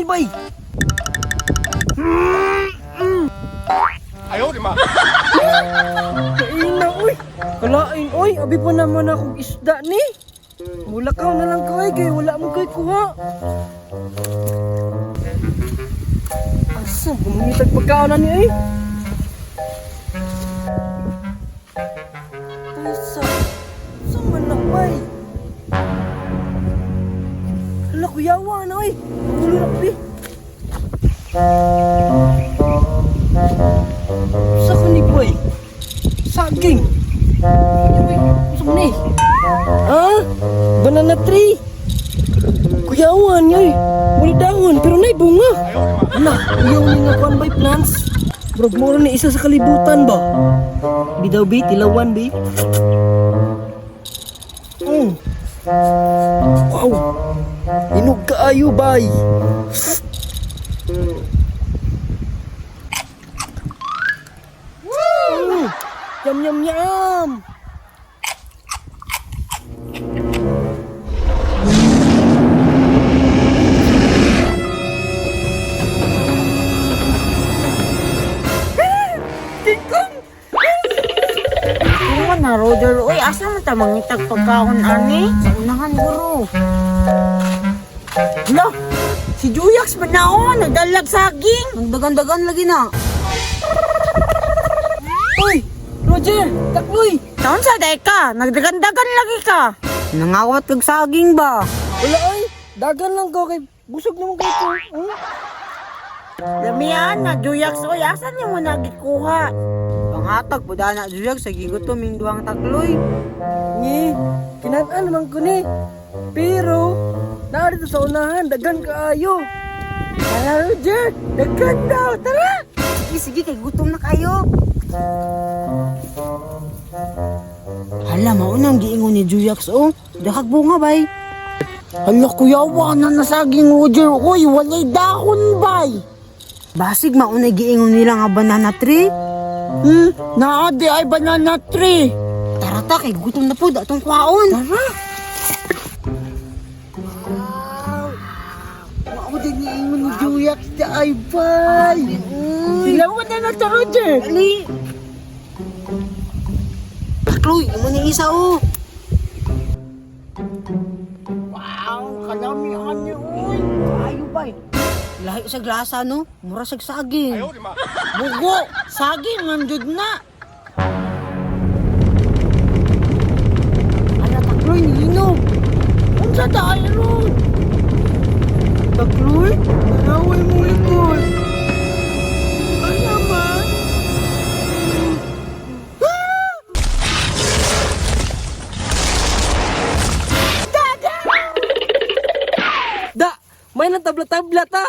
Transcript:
bay. Ayaw, di ma. Kaina, uy. Kalain, uy. Abi pa naman akong isda ni. Mulakaw na lang ko, ay, kay wala mo kay kuha. Asa, bumungitag pagkaon na ni, ay. Asa, sa man na, bay? Hala, kuyawa na, uy. Magulo na, bi. Sa kunig, boy? Saging! Uy, sa man eh? Ah? Banana tree! Kuyawan yoy! Wala dahon, pero nay bunga! Ala, kuyaw ni nga kuan by plants. Murag mura ni isa sa kalibutan ba? Di daw bi, tilawan bi. Mm. Wow! Inog kaayo bay! Woo! Yum yum yum! Ano na, Roger? Uy, asa man ta mangitag pagkaon ani? Sa unahan guro. Hala, si Juyax man na oh, nagdalag saging. Nagdagan-dagan lagi na. Uy! Roger! Takloy! Taon sa day ka, nagdagan-dagan lagi ka. Nangawat kag saging ba? Wala ay! Dagan lang ko kay busog naman kayo ko. Huh? Lamian na Juyax, oy, asa niyo mo nagikuha? Pangatag po na Juyax, sa gigutom yung duwang takloy. Ngi, kinaan naman ko ni. Pero, naa dito sa unahan, dagan kaayo. Tara, Roger, dagan daw, tara! Sige, sige, kay gutom na kayo. Hala, maunang giingon ni Juyax, oh. Dakag bunga, bay. Hala, kuya, na nasaging Roger, oy, walay dahon, bay. Basig maunay giingon nila nga banana tree. Naa di ay banana tree. Tara ta, kay gutom na po, datong kwaon. Tara. Mao din niingon ni Juyax di ay bay. Silawan na na to, Roger. Ali. Takloy, imo ni isa oh. Wow, kalami ani oy. Kaayo bay. Lahi sa glasa no, mura sa saging. Ayaw, di ma. Bugo, saging man jud na. Ala takloy nilinog. Unsa ta ay ron? Takloy, naway mo likod. Ano man? Da! May nang tabla-tabla ta!